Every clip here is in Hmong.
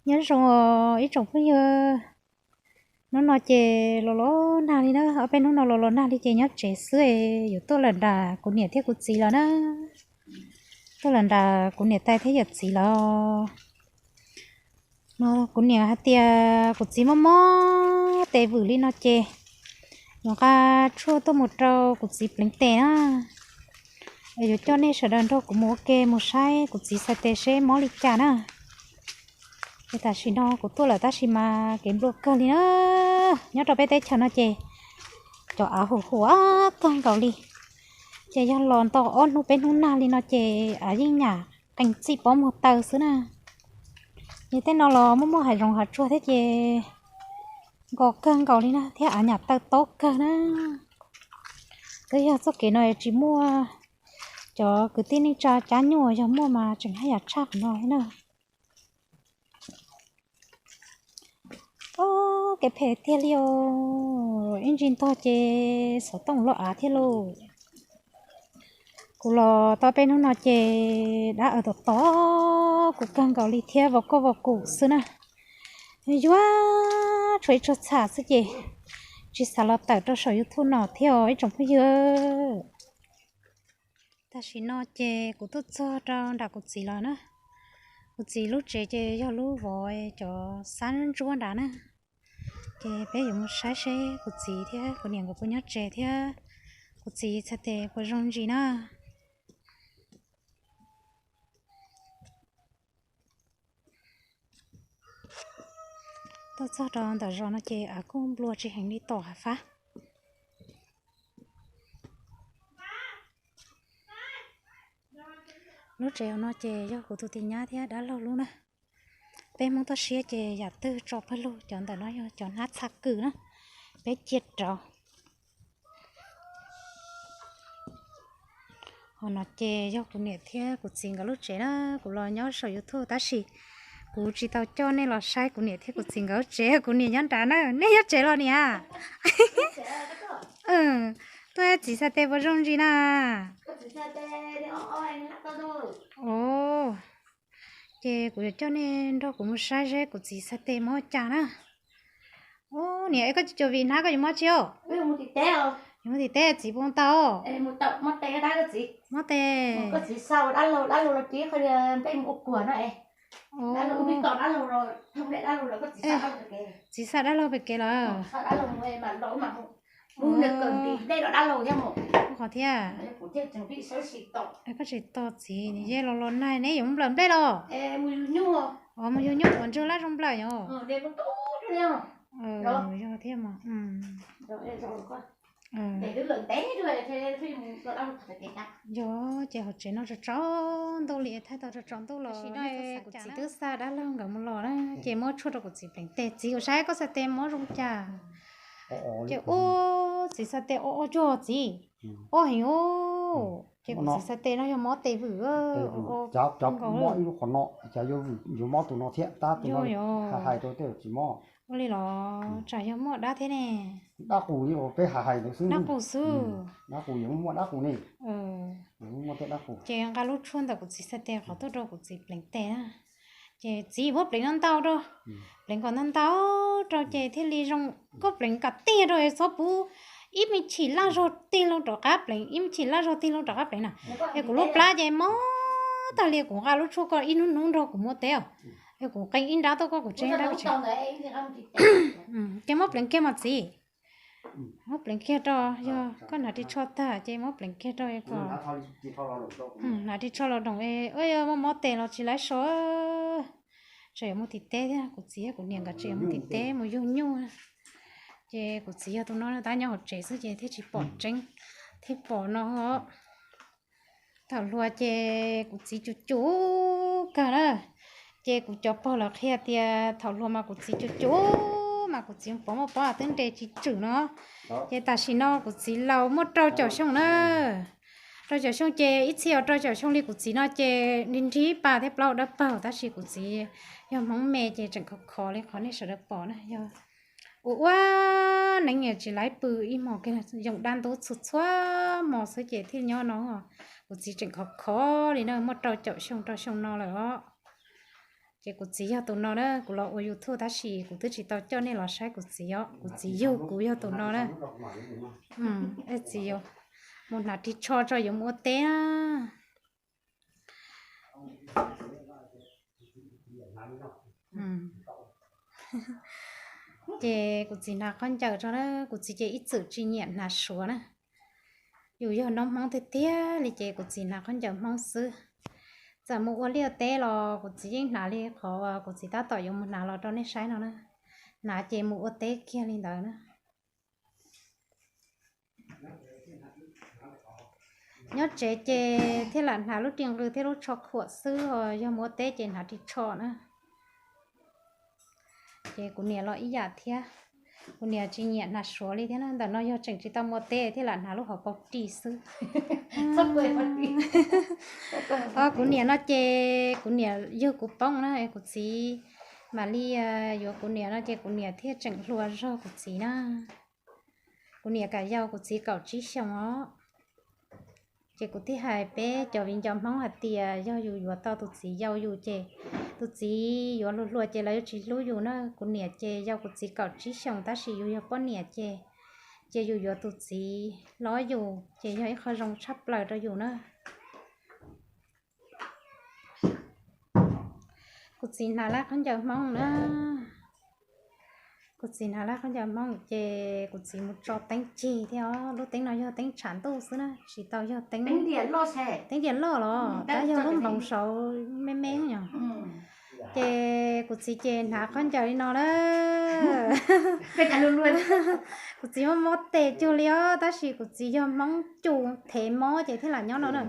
Nyob zoo ib tsoom phooj ywg, hnub no ces los los nag li na, ob peb hnub no los los nag li ces nyob tsev xwb, yuav tuaj lawm nram kuv niam thiab kuv txiv los na. Tuaj lawm nram kuv niam tais thiab yawm txiv los. No kuv niam hais tias kuv txiv mob mob tes vwm li no ces yuav nqa tshuaj tuaj mus rau kuv txiv pleev tes na. Yuav coj nej sawv daws nrog kuv mus ua ke mus saib kuv txiv txhais tes seb mob li cas na. Ces tam sim no kuv tuaj lawm tab sis mas kev nplua kawg li na. Nyob rau peb teb chaws no ces cov av huv huav kawg nkaus li. Ces yog los ntau ob hnub peb hnub nag li no ces av yeej nyam qees txij pob muag taw xwb na. Ces tej no los muaj muaj hav zoov hav tsuag thiab ces nkos kawg nkaus li na thiab av nyam taw tob kawg na. Twb yog txoj kev no tsis muaj cov kwv tij neej tsa cab nyuj, yog muaj mas tseem haj yam tshaj qhov no thiab na. Ob, kev phem tiag li os, ib ntsis ntog ces xov tooj loj av thiab lauj. Kuv los tau peb hnub no ces dab awm tom tom kuv kawg nkaus li thiab vau koj vau kum xwb na. Yuav tshuav ib tsuag txham xwb ces tsis xav los tawm rau saum YouTube no thiab os ib tsoom phooj ywg. Tam sim no ces kuv tuaj txog rau nram kuv txiv los na. Kuv txiv lub tsev ces yog lub vov cov xab ntsuab nrad na. Ces peb yuav mus saib seb kuv txiv thiab kuv niam nkawd puas nyob tsev thiab kuv txiv txhais tes puas zoo ntsis na. Tuaj txog rau ntawm zos no ces av kuj nplua tsis heev li tom hav fab. Lub tsev hauv no ces yog kuv tus tij nyab thiab dab laug lub na. Peb Hmoob toj siab ces yam twg tso pawg lug, cov ntawm no yog cov hnab txha kws na, peb cia rau. Hauv no ces yog kuv niam thiab kuv txiv nkawd lub tsev na. Kuv los nyob saum YouTube tab sis kuv tsis tau coj nej los saib kuv niam thiab kuv txiv nkawd lub tsev, kuv niam nyob nrad na. Nej nyob tsev los niam? Tuaj txiv txhais tes puas zoo ntsis na? Ces kuv yuav coj nej nrog kuv mus saib seb kuv txiv txhais tes mob cas na. Ub, niam, es koj tsis cuag vim hnab koj yuav mob tsi os? Yuav mus tim teb, txiv puas tau? Mob tes. Txiv xa dab laug pem kev lawm. Qhov thiab, koj tsis tos txiv, nws yeej los los nag, neb yuav mus nplawm nplej los? Mus yug nyuj uas ntswg laj zoo nplawm yom. Yog thiab mas. Yog, ces hauv tsev no tsaus tsaus ntuj li, thaij tau tsaus tsaus ntuj los. Tam sim no kuv txiv twb xa dab laug nkawd mus los na, ces muab tshuaj rau kuv txiv pleev tes. Txiv, kuv saib koj txhais tes mob zoo cas. Ces ub, txiv txhais tes o o cuag txiv, o heev ub. Ces kuv txiv txhais tes no yog mob tes vwm. Cov mob ib lub qhov no, cas yuav vwm yuav mob tus no thiab, tab tus no hais hais rau tej tsis mob. Ua li los tsam yog muaj dab thiab ne. Dab qus li peb hais hais ntawd xwb. Dab qus xwb. Dab qus yuav muaj dab qus ne. Ces nqa lub tshuaj ntawm kuv txiv txhais tes qhov tuaj rau kuv txiv pleev tes na. Ces txiv, muab pleev ntau ntau rau, pleev kom ntau ntau rau ces thiaj li zoo. Koj pleev kom tiag rau es txhob pub ib me chim laj zog tig loo rov qab pleev, ib me chim laj zog tig loo rov qab pleev na. Es kuv lub plab ces mob tag li, kuv nqa lub tshuaj koj ib hnub hnub nrog kuv mus teb os. Es kuv qee ib nrab tuaj koj, kuv tseg ib nrab. Ces muab pleev kiag mas txiv. Muab pleev kiag rau, yog koj hnav ris tsho tag ces muab pleev kiag rau kom, hnav ris tsho los doom es muaj mob tes los tsis laib so. Tseem yuav mus tim teb thiab, kuv txiv kuv niam nkawd tseem yuav mus tim teb mus yug nyuj. Ces kuv txiv yog tus no tab nyob hauv tsev xwb ces thiaj tsis pom tseeb, thiaj pom no. Thaum hluas ces kuv txiv cum cum kawg na. Ces kuv cov pog lawv qhia tias thaum hluas mas kuv txiv cum cum mas kuv txiv pov muaj pob twb nres tsis tswm no. Ces tam sim no kuv txiv laus muaj rau caum xyoo na. Rau caum xyoo ces ib txhia rau caum xyoo li kuv txiv no ces nrig nrig pa thiab plaub dawb paug, tab sis kuv txiv yog hmoov me ces tseem khov khov li qhov nej sawv daws pom na. Yog ua ua neeb tsis laib pw ib hmos kiag, yoo dab ntub txhua txhua hmo xwb ces thiaj nyob no. Kuv txiv tseem khov khov li na, muaj rau caum xyoo rau xyoo no lawm os. Ces kuv txiv yog tus no na, kuv los ua YouTube tab sis kuv twb tsis tau coj nej los saib kuv txiv os. Kuv txiv yug kuv yog tus no na. Txiv yuav mus hnav ris tsho tso yuav mus ua teb na. Ces kuv txiv hnav khaub ncaws tso na, kuv txiv ces ib txwm tsis nyiam hnav suav na. Yus yog noob Hmoob tiag tiag li ces kuv txiv hnav khaub ncaws Hmoob xwb. Txawm mus ua liaj teb los kuv txiv yeej hnav li qhov uas kuv txiv tab tom yuav mus hnav los rau nej saib no na. Hnav ces mus ua teb kiag li ntawd na. Nyob tsev ces thiaj lam hnav lub ris nqws thiab lub tsho khuam xwb os, yog mus ua teb ces hnav ris tsho na. Ces kuv niam los ib yam thiab, kuv niam tsis nyiam hnav suav li thiab na. Ntawm no yog tseem tsis tau mus ua teb thiaj lam hnav lub hauv paus ris xwb. Kuv niam no ces kuv niam yug kuv poob na, kuv txiv mam li yuav kuv niam no ces kuv niam thiaj tseem hluas zog kuv txiv na. Kuv niam kam yau kuv txiv kaum tsib xyoos os. Ces kuv thiaj hais peb cov viv ncaus Hmoob hais tias yog yus yuav tau tus txiv yau yus ces tus txiv yuav hluas hluas ces lawv yuav tsis hlub yus na. Kuv niam ces yau kuv txiv kaum tsib xyoos tab sis yus yog poj niam ces, ces yus yuav tus txiv hlob yus ces yog ib qho zoo tshaj plaws rau yus na. Kuv txiv hnav lab khaub ncaws Hmoob na. Kuv txiv hnav lab khaub ncaws Hmoob ces kuv txiv mus tso teeb cig thiab os. Lub teeb no yog teeb tshav ntuj xwb na, tsis tau yog teeb, teeb diam loj los tab yog lub npoov saud me me yom. Ces kuv txiv ces hnav khaub ncaws li no na. Kuv txiv mob mob tes cuag li os, tab sis kuv txiv yog Hmoob Cus thev mob ces thiaj lam nyob no na.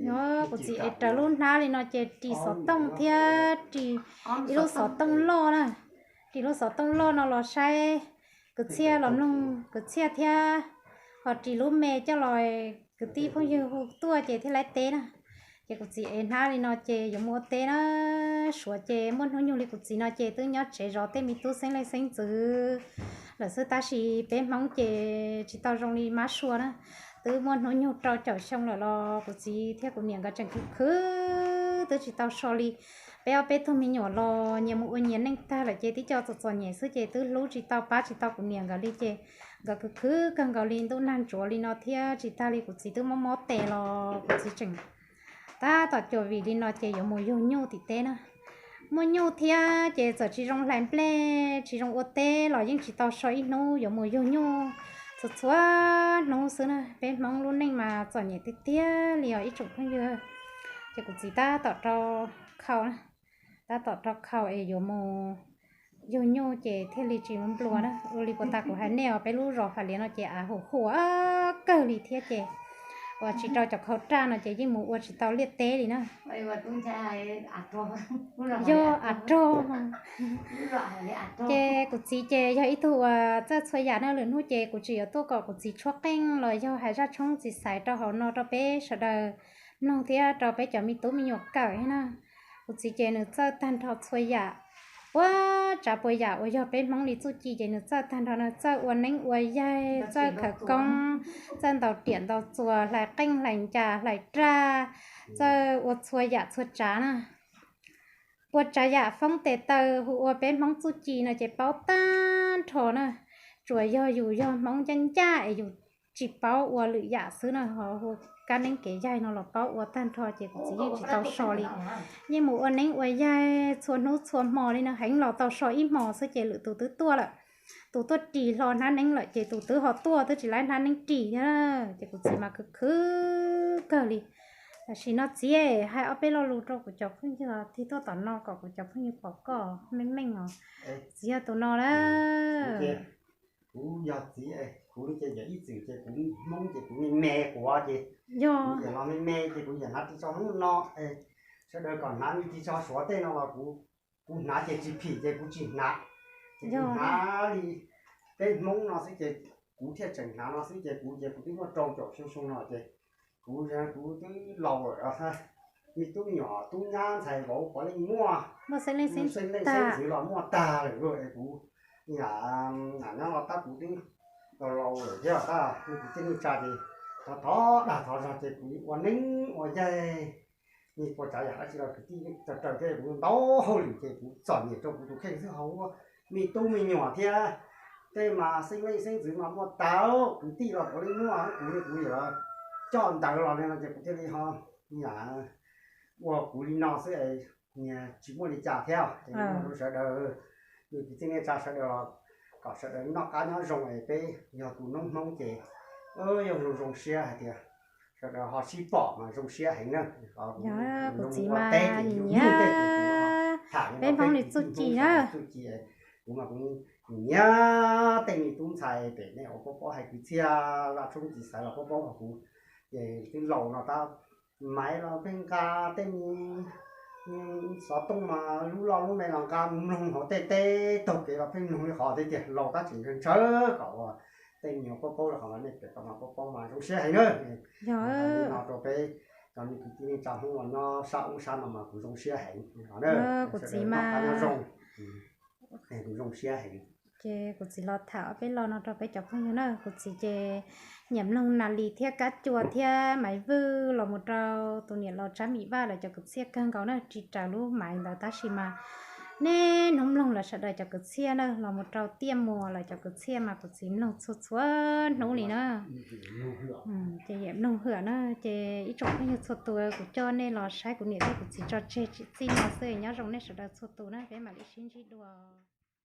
Yog kuv txiv ev raws lub hnab li no ces ris xov tooj thiab ris ib lub xov tooj loj na. Ris lub xov tooj loj no los saib kwv txhiaj los mloog kwv txhiaj thiab, ho ris lub me coj los kwv tij phooj ywg hu tuaj ces thiaj laib teb na. Ces kuv txiv ev hnab li no ces yuav mus ua teb na. Suav ces muaj hnub nyoog li kuv txiv no ces twb nyob tsev zov tej me tub xeeb leej xeeb ntxwv lawm xwb, tab sis peb Hmoob ces tsis tau zoo li mab sua na. Twb muaj hnub nyoog rau caum xyoo lawm los kuv txiv thiab kuv niam nkawd tseem khwv khwv twb tsis tau so li. Peb ob peb tug me nyuam los nyias mus ua nyias neej tag lawm ces tib co txom txom nyem xwb ces twb hlub tsis tau pab tsis tau kuv niam nkawd li ces nkawd khwv khwv kawg nkaus li ntuj nag ntsuav li no thiab tsis tag li kuv txiv twb mob mob tes los kuv txiv tseem tab tom cuam vim li no ces yuav mus yug nyuj tim teb na. Muaj nyuj thiab ces txawm tsis zoo hlais nplej tsis zoo ua teb los yeej tsis tau so ib hnub yuav mus yug nyuj txhua txhua hnub xwb na. Peb Hmoob lub neej mas txom nyem tiag tiag li os ib tsoom phooj ywg. Ces kuv txiv tab tom rau khau na, tab tom rau khau es yuav mus yug nyuj ces thiaj li tsis nplua na. Ua li puas tas kuv hais nej os, peb lub zos Fam Liav no ces av huam huam kawg li thiab ces uas tsis rau cov khau raj no ces yeej mus ua tsis tau liaj teb li na. Yog av rog. Ces kuv txiv ces yog ib tug uas txawj txhua yam na, lwm hnub ces kuv tseem yuav tuaj kom kuv txiv tshuab qeej los yog hais zaj tshoob txiv xaiv rau hauv no rau peb sawv daws mloog thiab rau peb cov me tub me nyuam kawm thiab na. Kuv txiv ces nws txawj tag nrho txhua yam, ua tsav puas yam uas yog peb Hmoob li txuj ci ces nws txawj tag nrho na, txawj ua neeb ua yaig, txawj khawv koob, txawj ntaus riam ntaus txuas, hlais qeej hlais ncas hlais raj, txawj ua txhua yam txhua tsav na. Ua tsav yam foob tes taw hu ua peb Hmoob txuj ci no ces paub tag nrho na. Tsuas yog yus yog Hmoob ncaj ncaj es yus tsis paub ua lwm yam xwb na, ho hu kab neeb kev yaig no los paub ua tag nrho ces kuv txiv yeej tsis tau so li. Yeej mus ua neeb ua yaig txhua hnub txhua hmo li no, heev los tau so ib hmo xwb ces lwm tus twb tuaj lawm. Tus tuaj ris hlo hnab neeb lawm ces tus twb ho tuaj twb tsis laib hnab neeb ris thiab. Ces kuv txiv mas khwv khwv kawg li. Tam sim no txiv hais ob peb lo lus rau kuv cov phooj ywg tig tuaj tom no kom kuv cov phooj ywg pom koj meej meej os. Txiv yog tus no na. Kuv yog txiv, kuv ces yog ib txwm ces kuv Hmoob ces kuv me me quav ces yog los me me ces kuv yog hnav ris tsho hnub no, sawv daws kom hnav me ris tsho Suav tej no los kuv, kuv hnav ces tsis phim ces kuv tsis hnav. Ces kuv hnav li peb Hmoob no xwb ces kuv thiaj tseem hnav no xwb ces kuv ces kuv twb muaj rau caum xyoo xyoo no ces kuv, kuv twb laus lawm, me tub nyuam tub nyab ntxhais vauv puav leej muaj, muaj xeeb leej xeeb ntxwv los muaj tag lawm es kuv, nyob los tab kuv twb laus laus lawm thiab tab kuv tej neej tsa ces thov thov dag thov zog ces kuv ua neeb ua yaig Ua tsav yam dab tsi los kwv tij raws thiab kuv ntau hauj lwm ces kuv txom nyem rau kuv tus kheej xwb, ho ua me tub me nyuam thiab tej mas xeeb leej xeeb ntxwv mas muaj tau, kwv tij los puav leej muaj, kuv li kuv yuav coj ntawd los li no ces kuv thiaj li ho ua kuv li no xwb, tsis muaj li cas thiab. Ces sawv daws, yus kwv tij neej tsa sawv daws los kom sawv daws noj qab nyob zoo es peb yog tus noob Hmoob ces yog zoo zoo siab hais tias sawv daws ho sib pom mas zoo siab heev na. Kuv txiv mas nyiam peb Hmoob li txuj ci na. Txuj ci, kuv mas kuv nyiam tej me tub ntxhais pem nej ua paub paub hais kwv txhiaj, Vaj Tshoob Txiv Xaiv los paub paub hais kuv, ces twb laus no tab, Maiv los pheej nqa tej me xov tooj mas lub loj lub me los nqa mus mloog hauv tej teb taug kev los pheej mloog li qhov tiag tiag, laus tab tseem ntshaw ntshaw kom ua tej me nyuam paub paub li qhov nej pem tau mas paub paub mas zoo siab heev na. Li no rau peb cov me kwv tij neej tsa Hmoob los nyob sab ub sab no mas kuv zoo siab heev. Kuv txiv mas, kuv zoo siab heev. Ces kuv txiv los tham peb lo no rau peb cov phooj ywg na. Kuv txiv ces nyiam mloog Nas Lis thiab Kab Cua thiab Maiv Vwj los mus rau tus niam laus Tsab Mim Vaj lawv cov kwv txhiaj kawg nkaus na, tsis raws lub Maiv ntawd tab sis mas nej hnub mloog lawv sawv daws cov kwv txhiaj na, los mus rau Tiaj Muas lawv cov kwv txhiaj mas kuv txiv mloog txhua txhua hnub li na. Ces yam mloog hwm na, ces ib tsoom phooj ywg txhua tus, kuv coj nej los saib kuv niam thiab kuv txiv tso tseg txij no xwb, nyob zoo nej sawv daws txhua tus na, peb mam li sib ntsib dua.